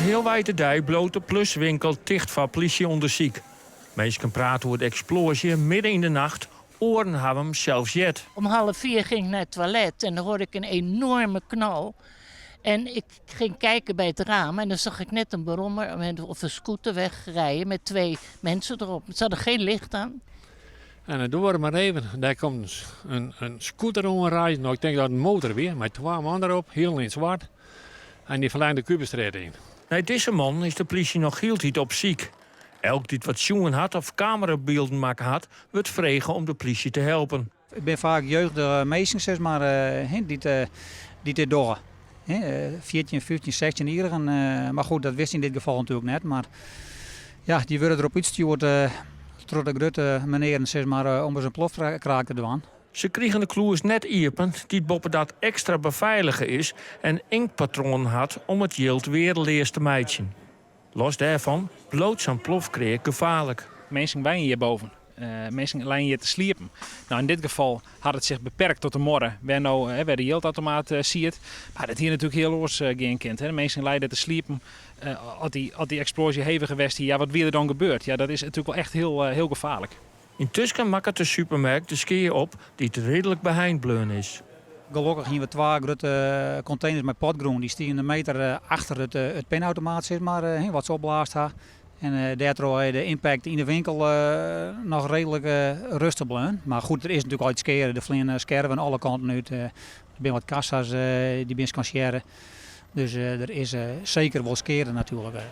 Healwei de dei bliuwt de Pluswinkel ticht foar plysje-ûndersyk. Minsken prate oer de eksploazje midden yn de nacht, oaren hawwe him sels heard. Om 3.30 ging ik naar het toilet en dan hoorde ik een enorme knal. En ik ging kijken bij het raam en dan zag ik net een brommer of een scooter wegrijden met twee mensen erop. Ze hadden geen licht aan. En it duorre mar even, dêr komt in scooter oanriden. No, ik tink dat it in motor wie, mei twa man derop, hiel yn it swart. En dy flein de Kuperstrjitte yn. Nei dizze man is de plysje noch hieltyd op syk. Elk dy't wat sjoen hat of kamerabylden makke hat, wurdt frege om de plysje te helpen. It binne faak jeugdige minsken sis mar, dy't dy't dit dogge. 14, 15, 16-jierrigen. Mar goed, dat wist yn dit gefal natuerlik net. Mar ja, dy wurde derop útstjoerd troch de grutte menearen sis mar, om ris in plofkraak te dwaan. Se krigen de klûs net iepen, dy't boppedat ekstra befeilige is en inktpatroanen hat om it jild weardeleas te meitsjen. Los dêrfan bliuwt sa'n plofkreak gefaarlik. Minsken wenje hjirboven. Minsken leine hjir te sliepen. No, yn dit gefal hat it sich beperkt tot de muorre wêr no wêr de jildautomaat siet. Mar dat hie natuerlik hiel oars gean kind. De minsken leine dêr te sliepen. As dy eksploazje heviger west hie, ja, wat wie der dan gebeurd? Ja, dat is natuerlik wol echt hiel, hiel gefaarlik. Yntusken makket de supermerk de skea op dy't reedlik beheind bleaun is. Gelokkich hiene we twa grutte konteners mei potgrûn. Dy stienen in meter achter it pinautomaat, sis mar, wat se opblaasd ha. En dêrtroch is de impact yn de winkel noch reedlik rêstich bleaun. Mar goed, der is natuerlik altyd skea. Der fleane skerven alle kanten út. Der binne wat kassa's dy binne skansearre. Dus der is seker wol skea natuerlik.